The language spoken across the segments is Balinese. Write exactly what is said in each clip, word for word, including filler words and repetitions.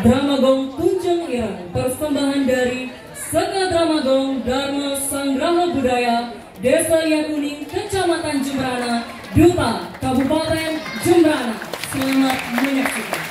Drama Gong Tunjung Ireng, persembahan dari Seka Drama Gong Dharma Sangraha Budaya, Desa Liakuning, Kecamatan Jembrana, Dupa, Kabupaten Jembrana. Selamat menyaksikan.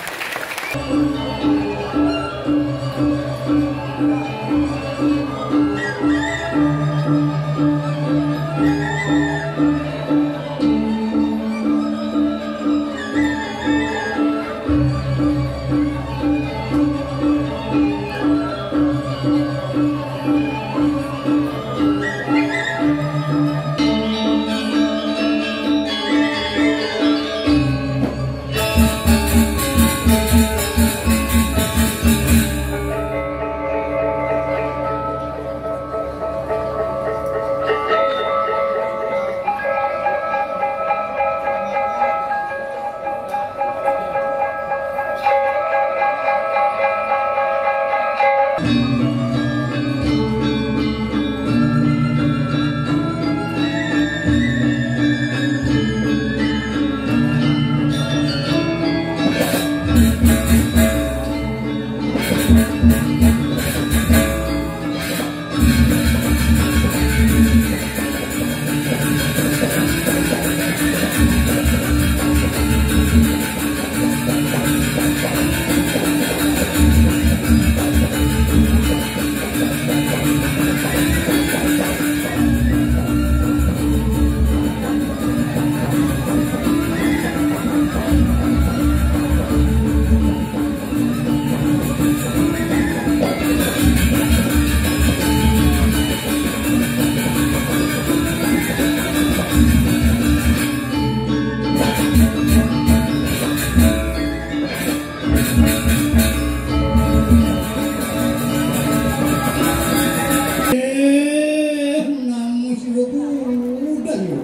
Eh, namu si budal yo.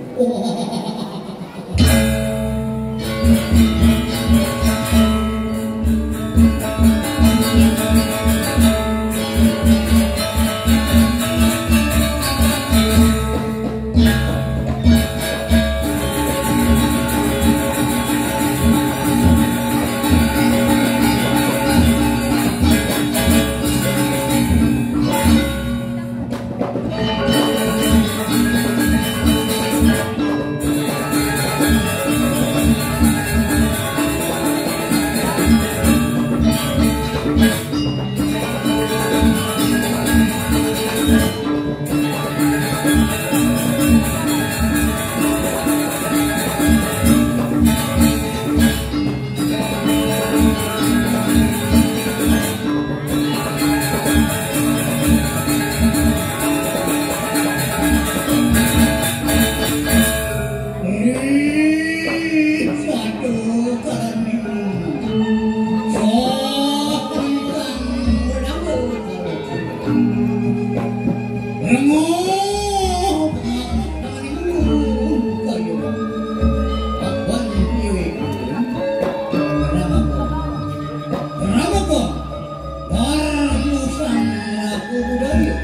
Parmusan laku budaya,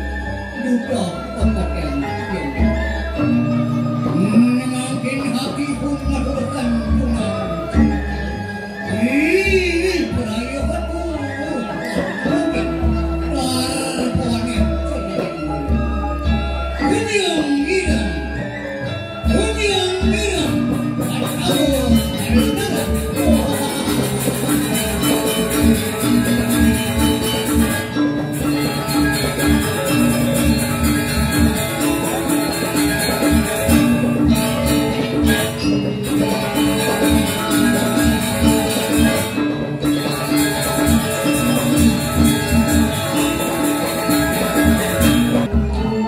duta pepatian tiang. Mangkin hati pun ngaturkan tunang. Ih, peraya betul. Mungkin lar panen. Gidang, gidang.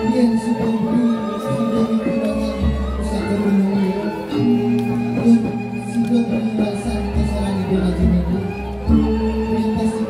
Yen sudah meninggalkan pusaka gunung Iur, yen sudah meninggalkan pasaran ibu ngaji minggu, yen pasti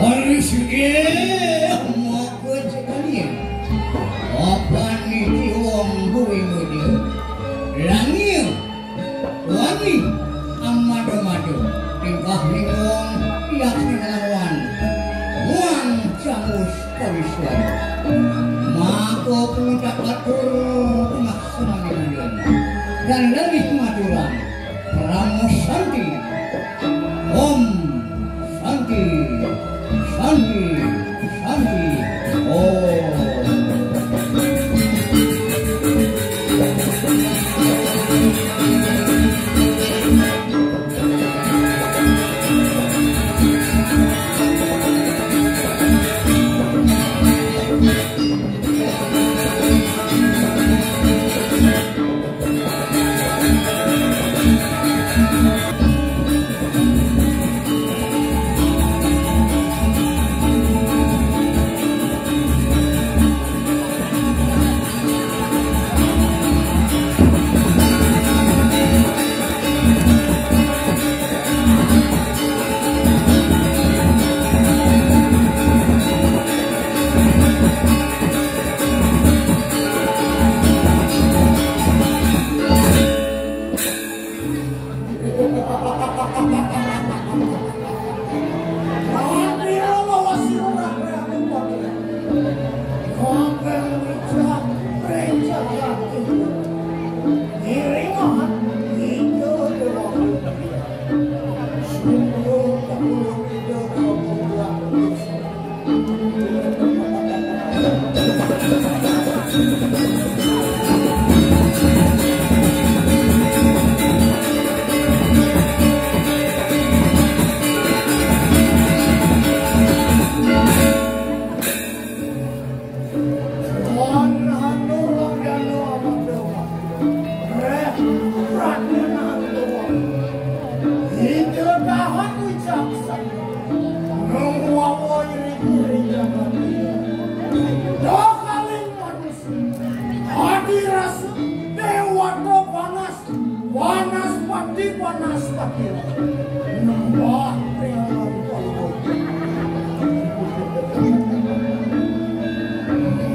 Waris ge, mokot sekalian. Apan iki wong kuwi muda. Langi, wangi, amado-mado. Tingkah ning wong, yak ning lawan. Wong camus kawisuan. Maka pengucap atur, pengaksana ning dan lebih maturan. Parama Santi. Om Santi, Santi, Santi, Om. Adi rasa dewata panas, panas pati, panas pati. Nembah ringan palung.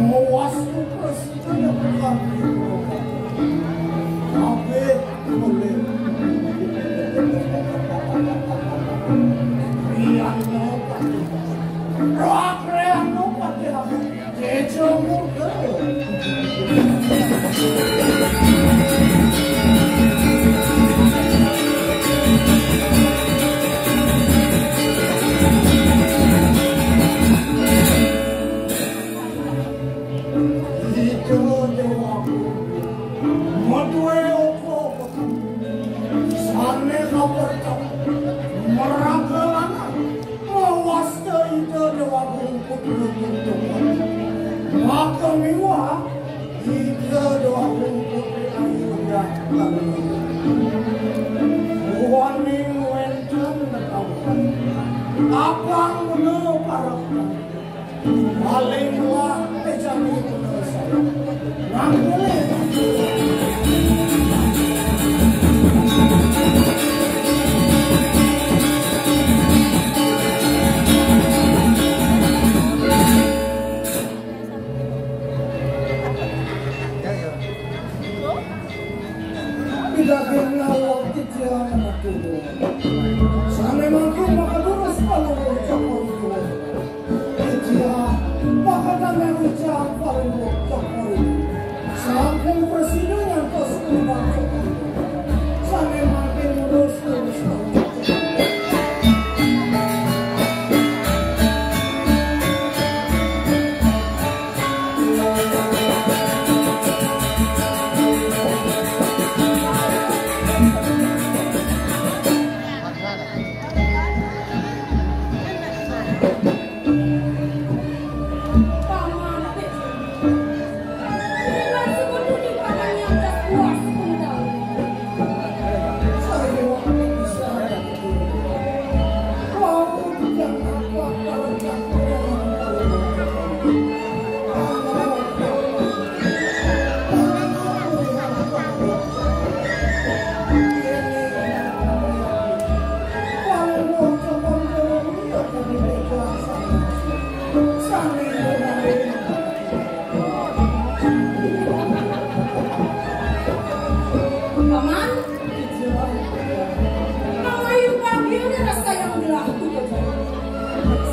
Mawas tu presiden yang berhati. Tapi boleh. Rian no pati. Roak rian no pati. Sane kapercaya meraga lanang. Mawasta Ida Dewa Agung Putra Guntungan. Maka miwah Ida Dewa Agung Putri Ayu Dah. Waning wenten netawaken. Apang bener parek. Paling wah tejani bener saya. Nangkule. Pidaging nalok titiang anak tunggal. Sane mangkin maka durus paluhur Cokor Ijo. Titiang maka dame ucap paluhur Cokor Ijo. Sampun prasida nyantos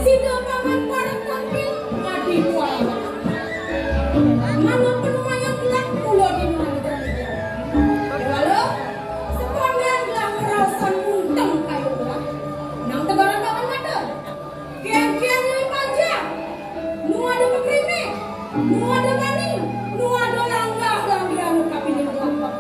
Sida paman pareng tampil ngadi kuala. Manut panumayang gelah kula dina nalika niki. Kuala, sepanjang gelah ngerasan unteng kayuh gelah. Nang tegaran paman mata. Kian-kian nyai panjang. Nu ada pekrimik. Nu ada bani, nu ada langgah-langgih anu kapilih lampah.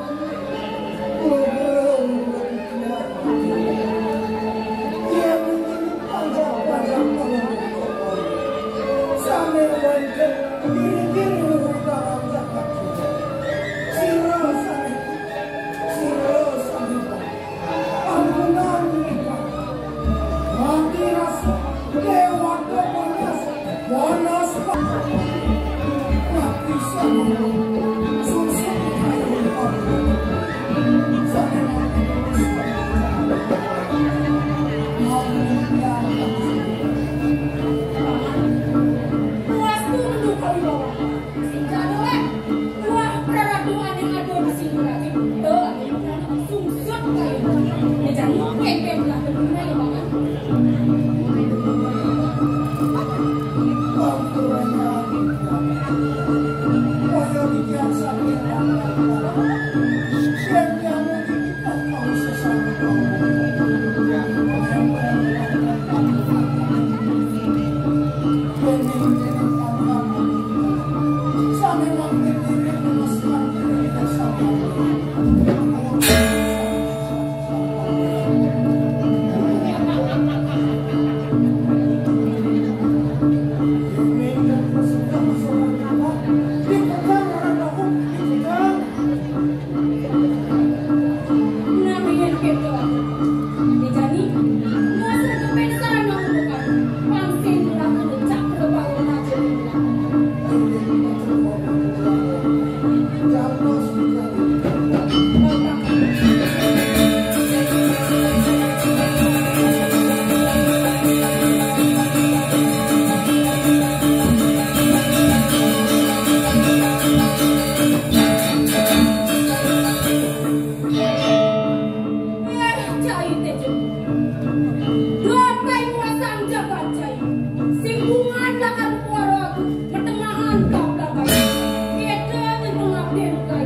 Sami wénten diri-diri dalam zakat. Sira sami, sira sami. Ampunang, mati rasa, lewat panas, panas, mati sama, susah, susah. Puas tu mendukung bawa. Sing jadul, eh. Wah, praratu ané ada di sini lagi. Tuh, ané sungsut kayu. Ngejani kempem lah, bener ya, Bang. Eh, cai téh, Jeng. Dua kai muasang jagat cai. Sing bungan lakar kuara, metengahan tap lakar. Kéto nyen pengabdin kai.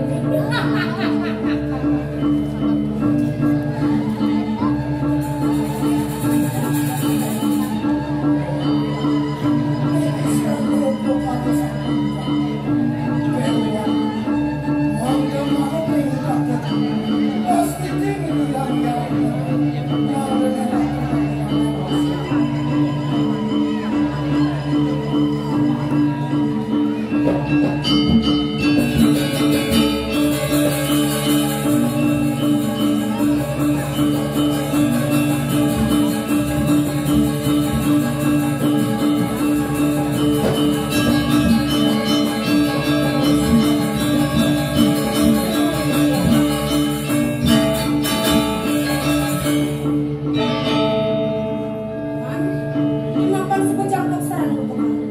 Makan sebejang paksaan untuk kamu.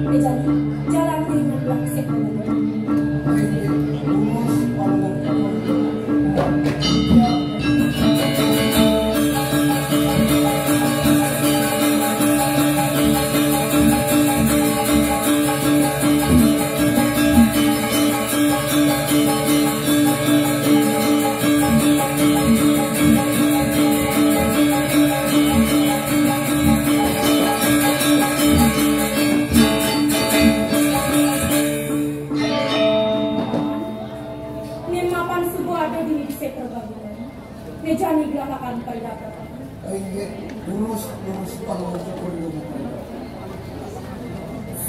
Meja jalan dengan belah kesehatan. Ning mapan suba ada dini di setra bagian. Meja ni gelakakan pada dapat. Inggih, lurus, lurus, panggung syukur, lurus.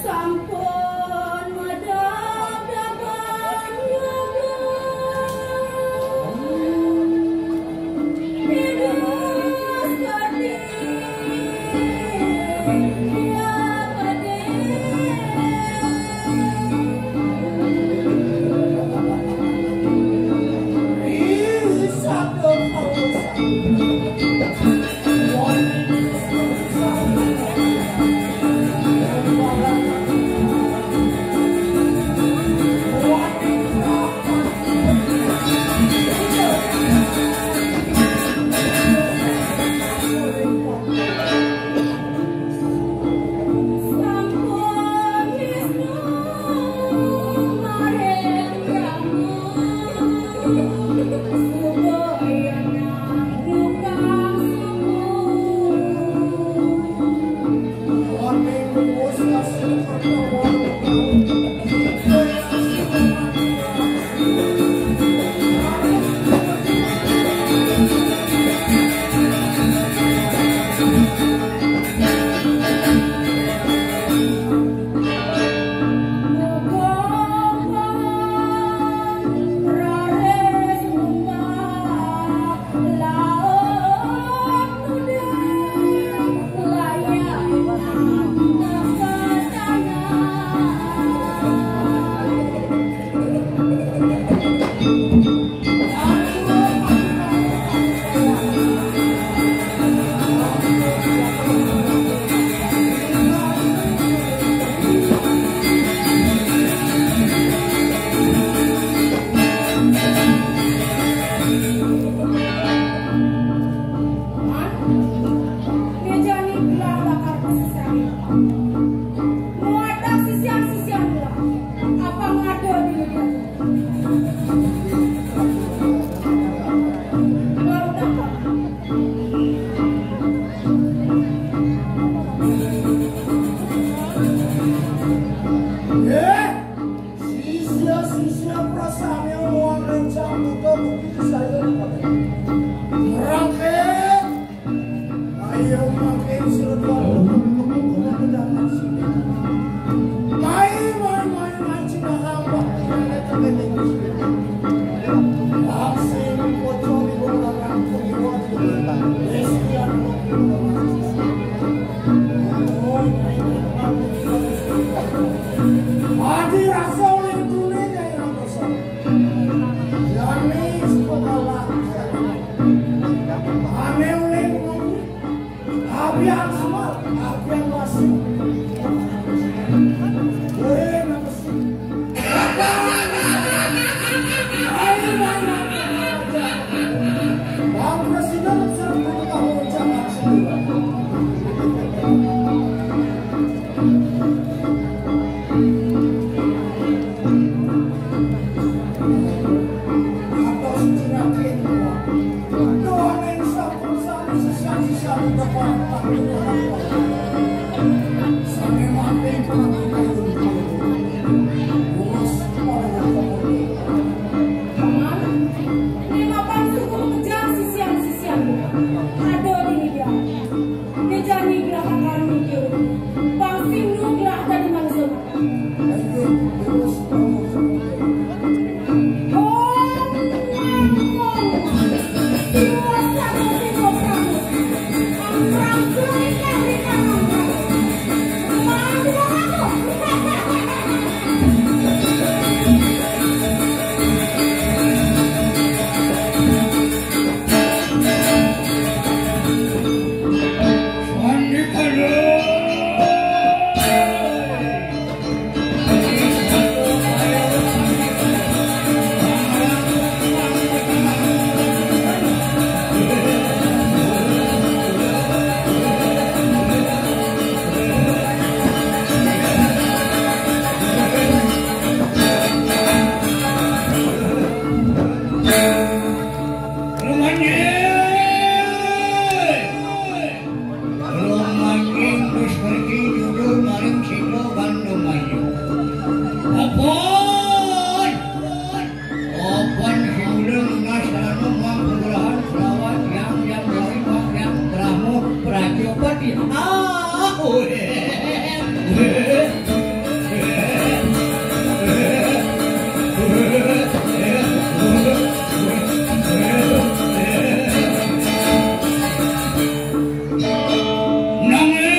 Sampun madhep dapan yoga. Terus kati. Muatak sisian-sisian pula. Apa ngada diri dia? Lalu dapat. Eh, sisia-sisia perasaan yang muat rencang buta bukit saya. Merangkak. Ayo makin suruh. Mai, mai, mai, mai, cina hampa. Abian semua, abian masuk. Boleh, masuk. Paman, ini mapan suku mengejar sisian-sisian. Ada di dia. Dia jani gelah akan mikir. Bang Sindu gelah tadi manusia. Rumanjing, rumanjing, dus pergi jujur maring sida bandung ayu. Apan, apan simula nunas sarana mangkagrahan selawat yang yang dari yang Brahma Prajapati. Ah, oh, eh. Nanging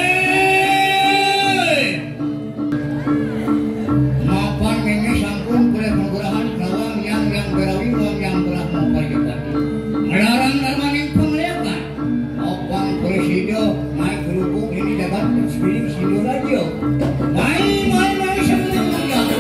mapan mimi sampun oleh panggrahan kalawan yang yang berawi wan yang Brahma Prajapati. Melarang darmaning panglekan. Opang presida naik kerupuk ini jagat sepiring Sidoraja. Mai, mai, mai, sebelum mengganggu.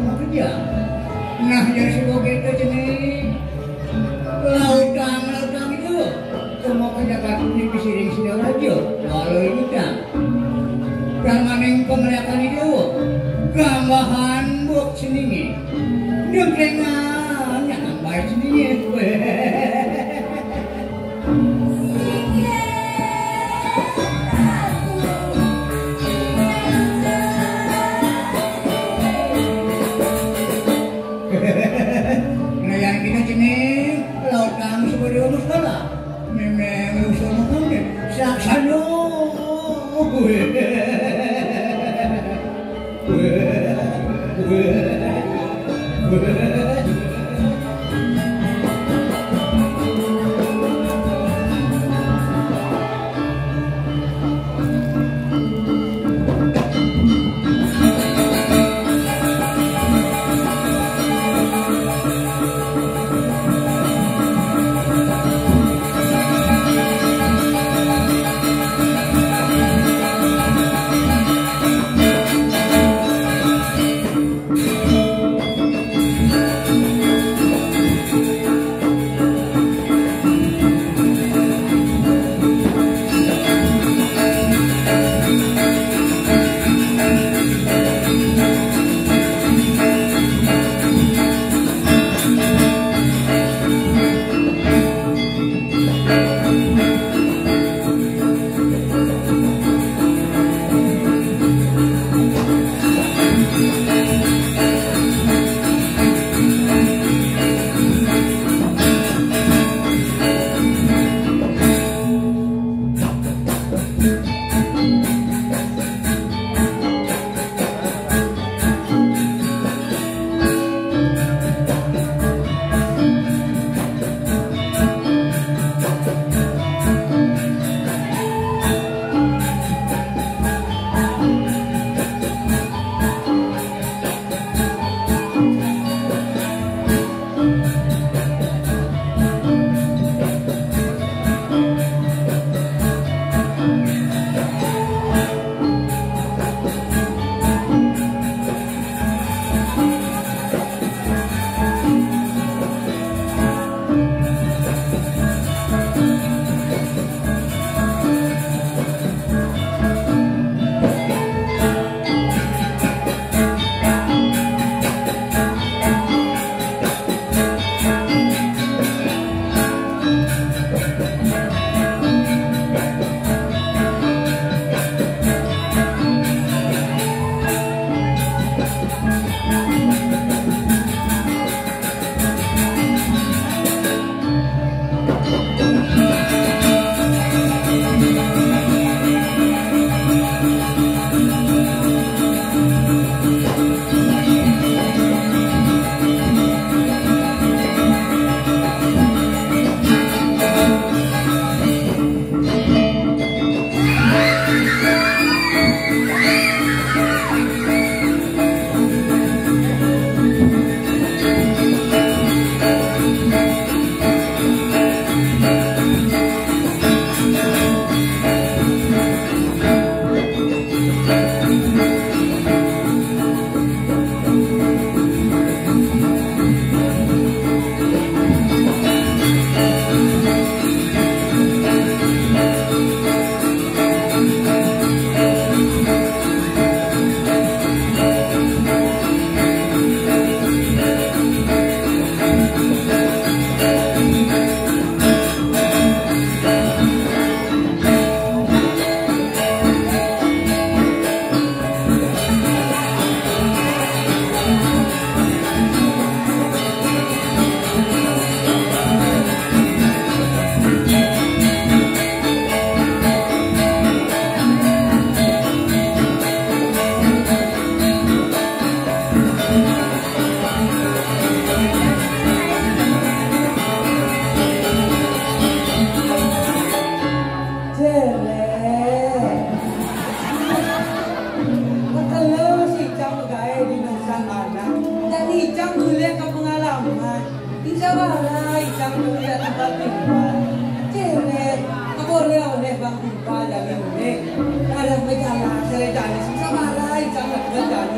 Kerja. Nah, jadi si Bobi itu jenis lautang, lautang itu. Semua kerja kaki ini disiring Sidoarjo, walau ini kan. Permanen pemeriakan itu, gambahan buat seninya. Dengkrengan, yang baik seninya. Ngeliat kita sini, lautang sebagai urus bola. Memang usul makan deh. Saksano. Cewek. Kalau si Cang gae di nusan anak, dan Icang boleh ke pengalaman. Insya Allah, Icang boleh tempat tinggal. Cewek, boleh oleh Bang Bimpa dari Unik. Ada berjalan, saya jalan. Insya Allah, Icang dapat jalan.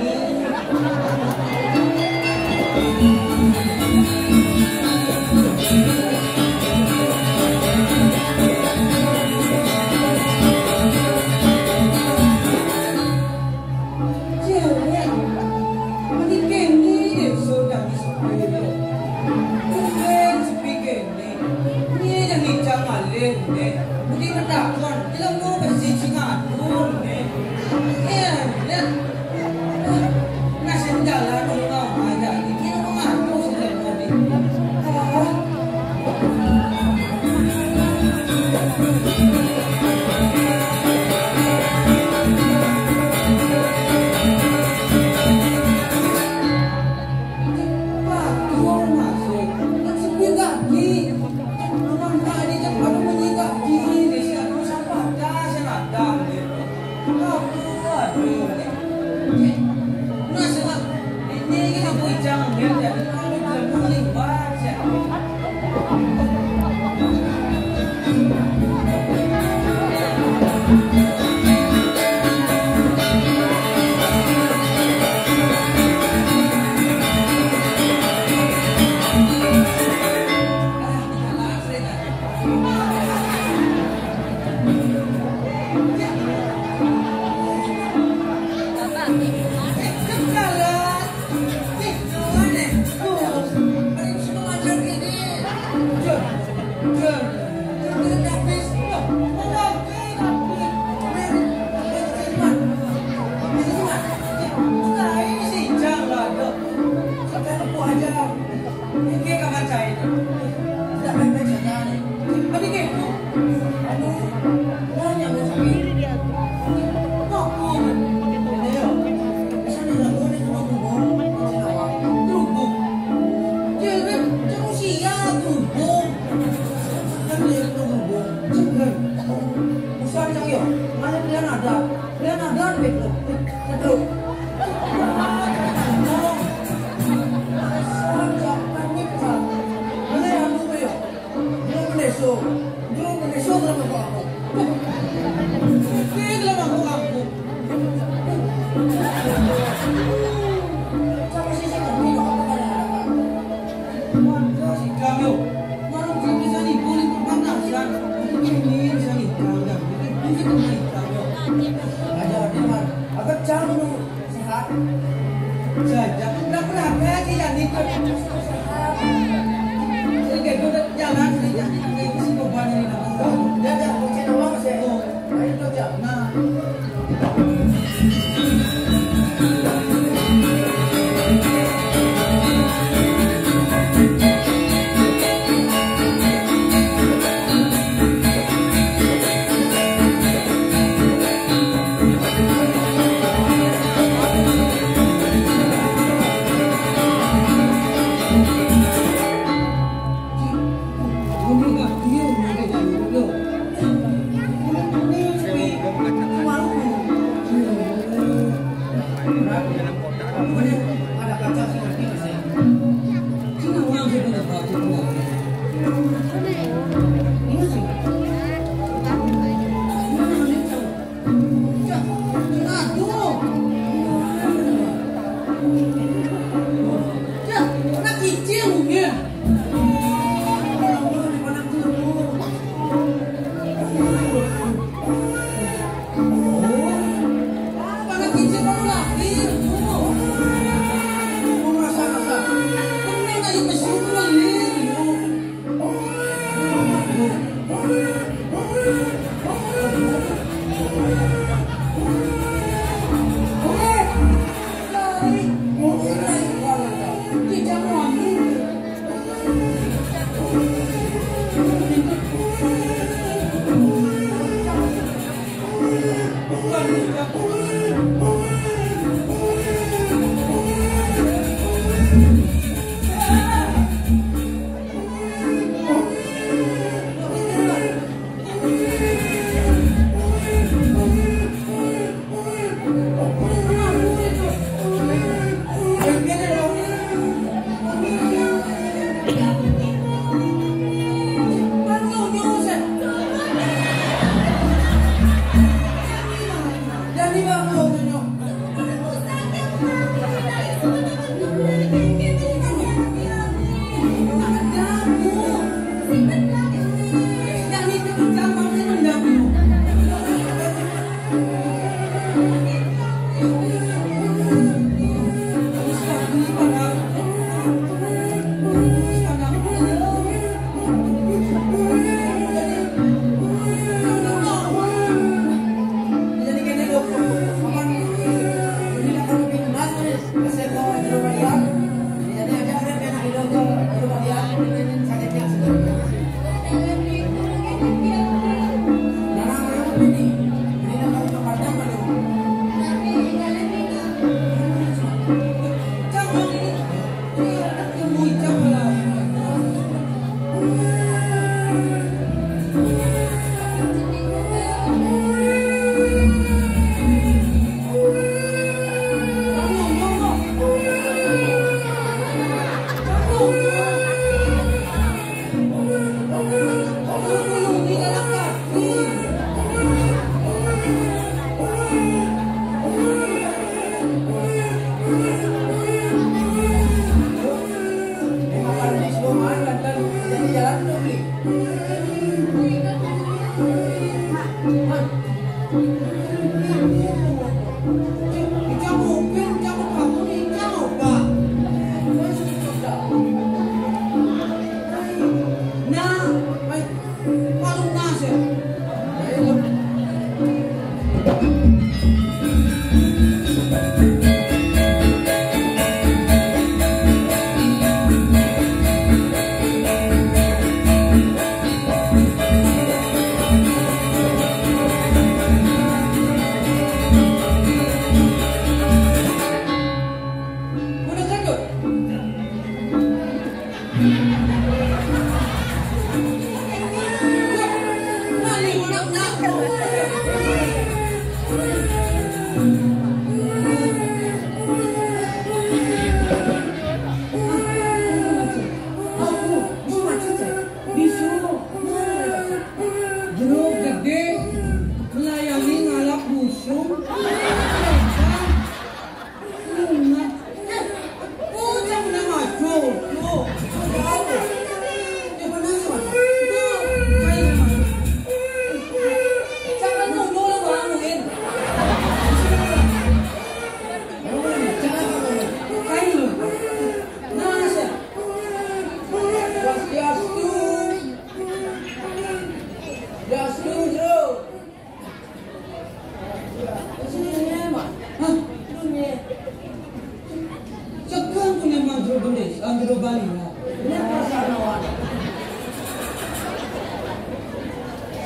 Nang jero gendis, nang jero Bali, nah. Bener perasaan awak.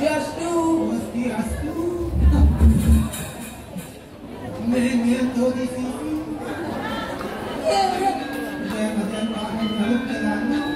Swastiastu. Swastiastu. Neng, neng, tuh di sini. Jangan, jangan, Pak, neng, neng, neng.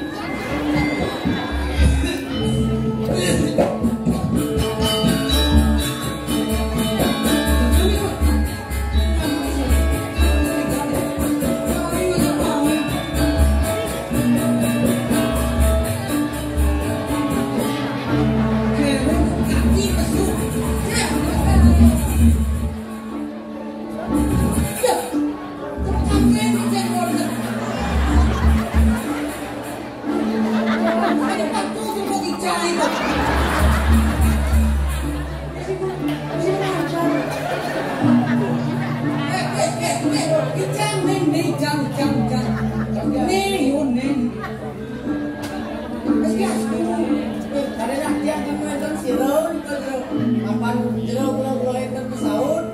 Apan jero kula-kula enten pesaut.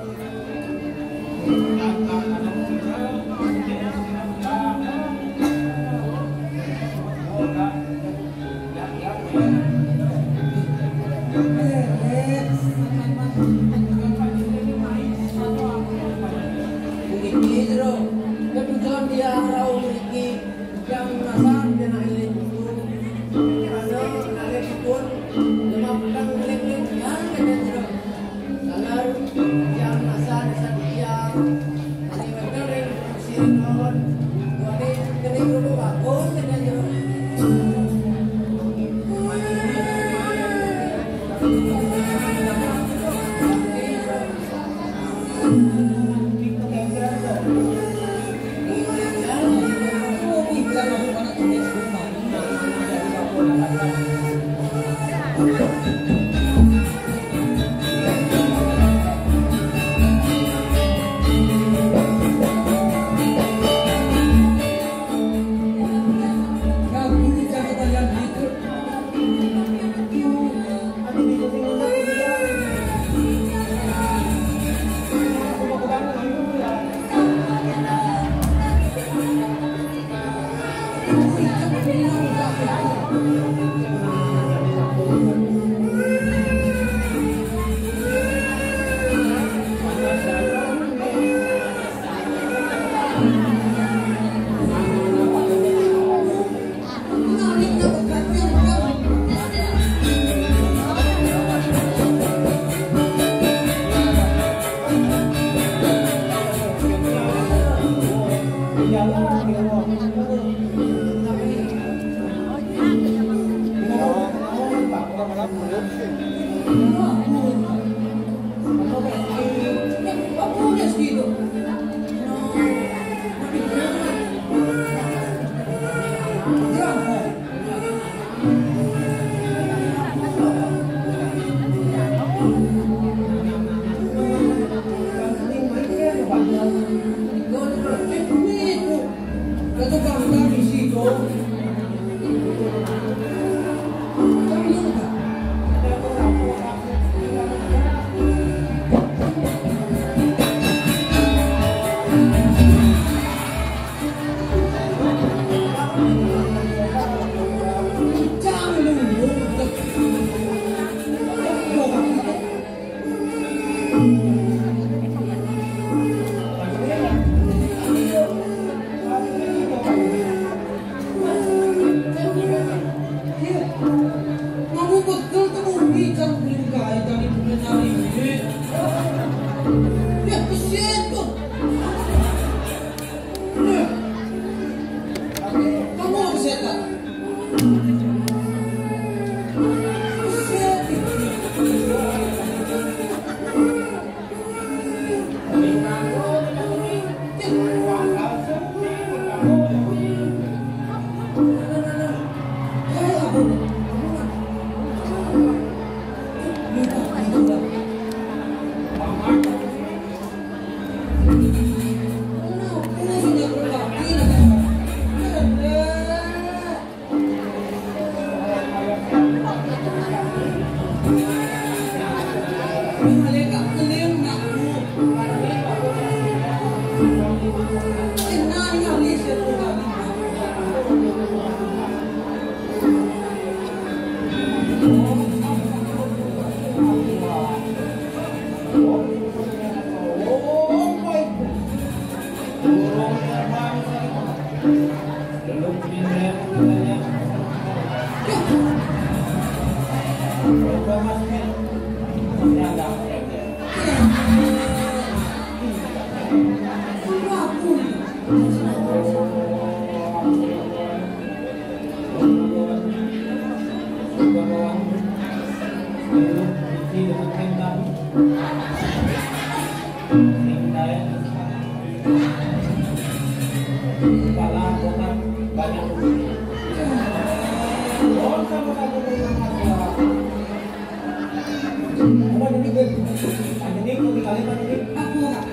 Puniki jero, ketujuan dia rauh puniki, jam belasan dia nak iling dulu. Kerana nak iling pun, lemah petang iling-iling, ya, kata jero. Salar, jam belasan, belasan dia. Ani betul, eh, sirin lawan. Buat ni, kena dulu, bagus, kata jero. Belum pindah katanya. Coba Mas Min. Masih ada. Kepala botak banyak kutunya. Oh, sama-sama dengan masalah. Apa dulu, Beb? Anjing, kok dikali, Pak, ini? Aku, Kak.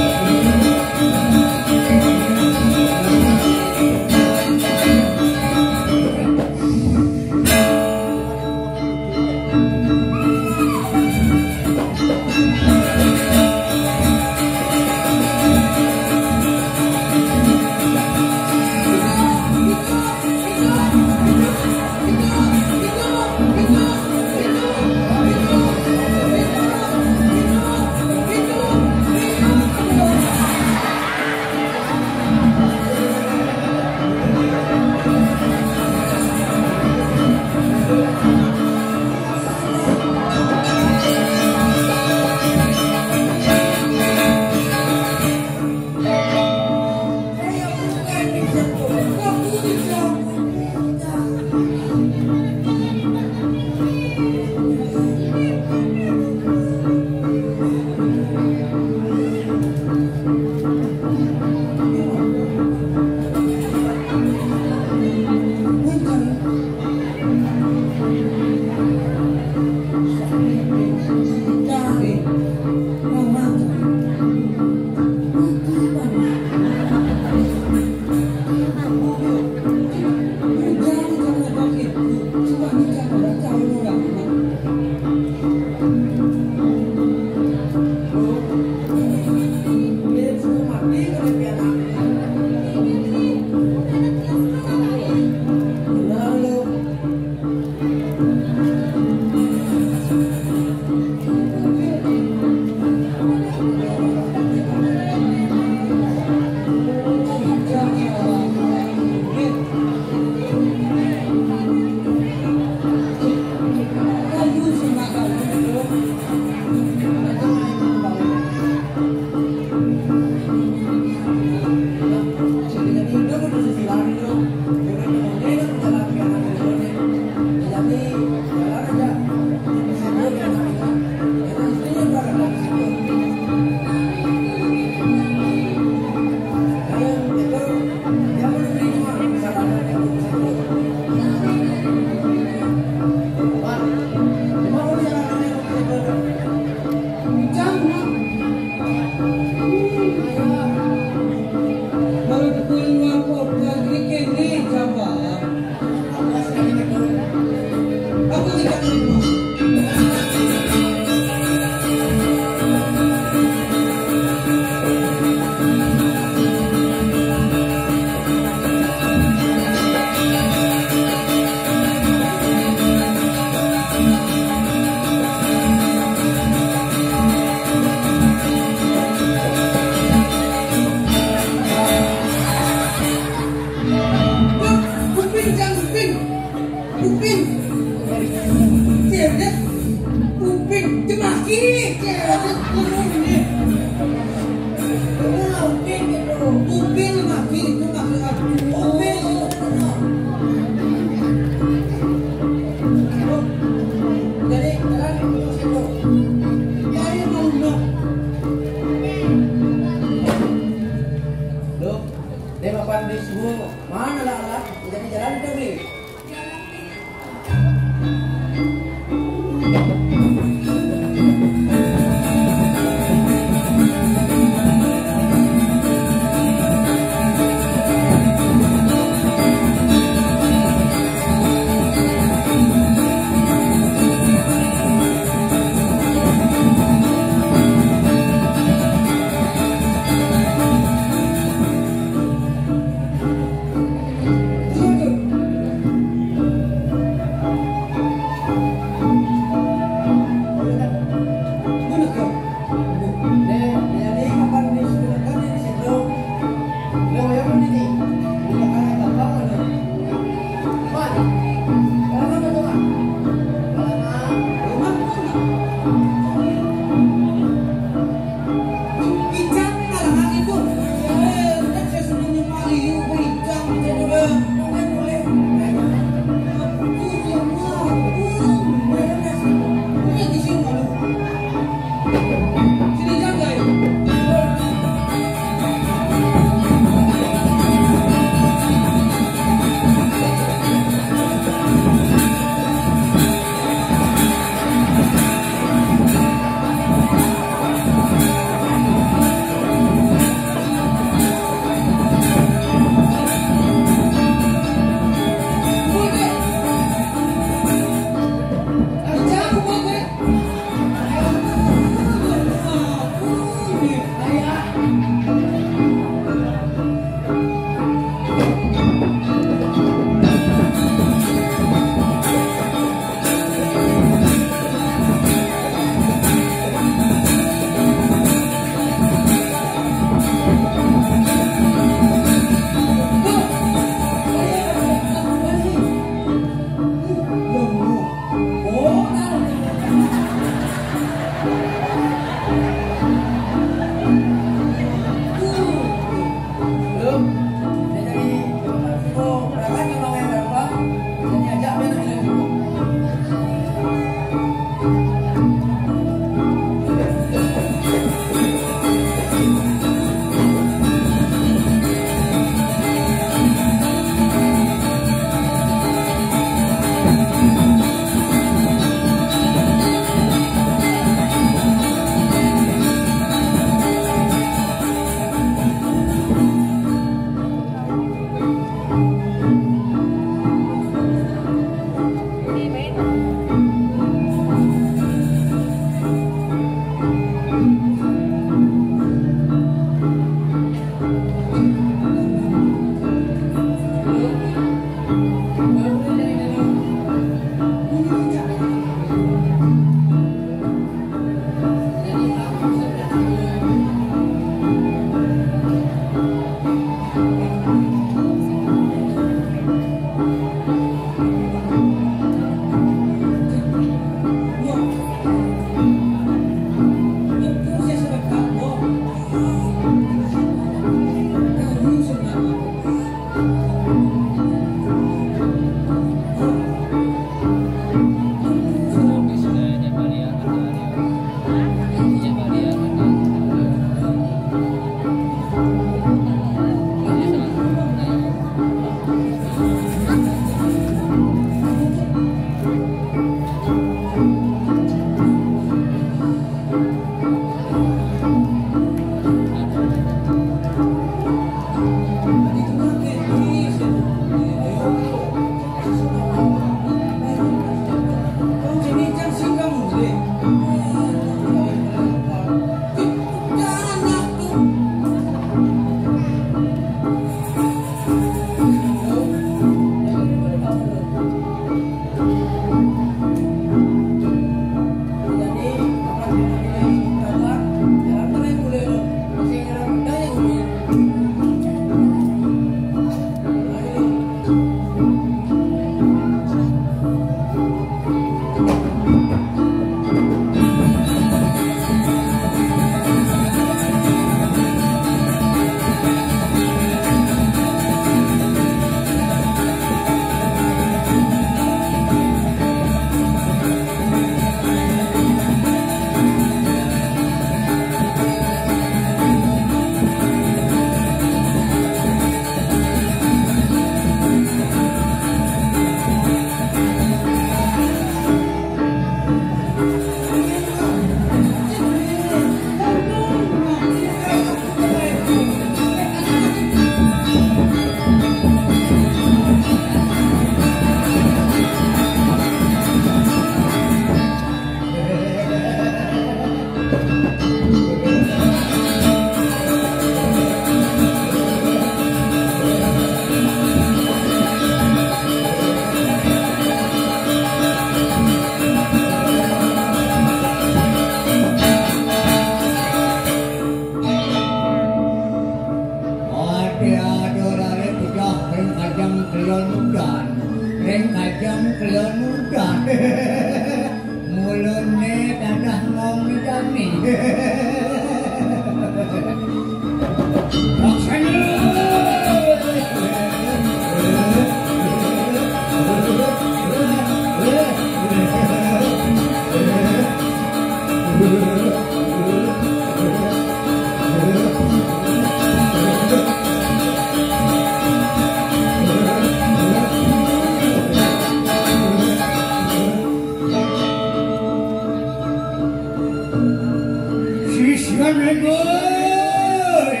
Woi!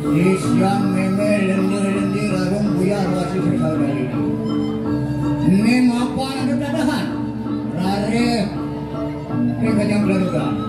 Sisian mémé lendé-lendé larung buyar wasi sesal dari. Mé mapan ada dadahan. Rare. Mé kajang beladukan.